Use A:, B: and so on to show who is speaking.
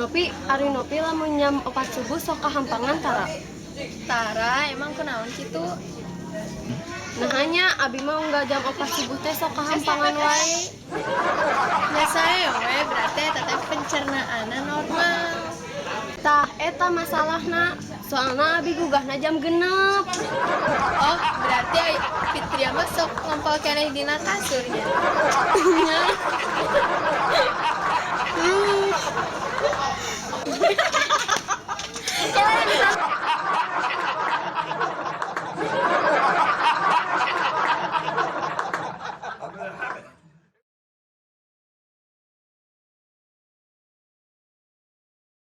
A: Nopi, ari Nopi lamun jam 4 subuh sok kahampangan tara?
B: Tara, emang kunaon kitu?
A: Nah, hanya abi mah unggal jam 4 subuh teh sok kahampangan wae.
B: Nya sae we, berarti eta teh pencernaanna normal.
A: Tah, eta masalahna. Soalna abi gugahna jam 6.
B: Oh, berarti ai Fitria mah sok ngompol keneh dina kasurnya.
A: Nya.